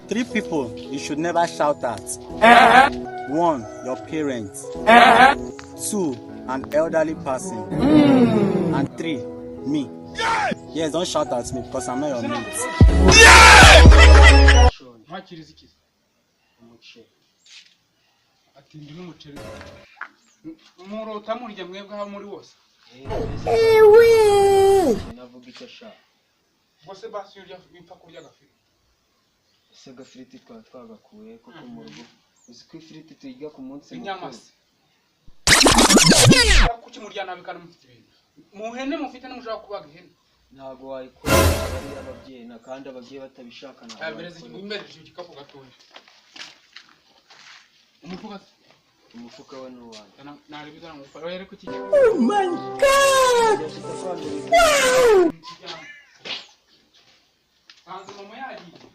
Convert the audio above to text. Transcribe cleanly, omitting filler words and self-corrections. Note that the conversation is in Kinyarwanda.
Three people you should never shout at. One, your parents. Two, an elderly person. And three, me. Yes, don't shout at me because I'm not your mate. Nkwakiriza iki? Umuceri. Atindi n'umuceri murota murya mwebwe aho muri wose. Navuga icyo ashaka. Ubwo se basi iyo urya wipfa kurya agafiriti? Ese agafiriti twaba twagakuye koko mu rugo? Uzi ko ifiriti tuyirya ku munsi Inyama mukuru? Se kuki murya nabi kandi mufite ibintu mu hene mufite? Ntimushobora kubaga ihene? Ntabwo wayikora, aba ari iy'ababyeyi, na kandi ababyeyi batabishaka ntabwo Yabereze. wayikora. Imbere icyo gikapu gatoya, umufuka se? Umufuka we ni uwanjye. Nareba izana umufuka oya, ariko iki Yashyize kwandura. Sanze mama yagiye.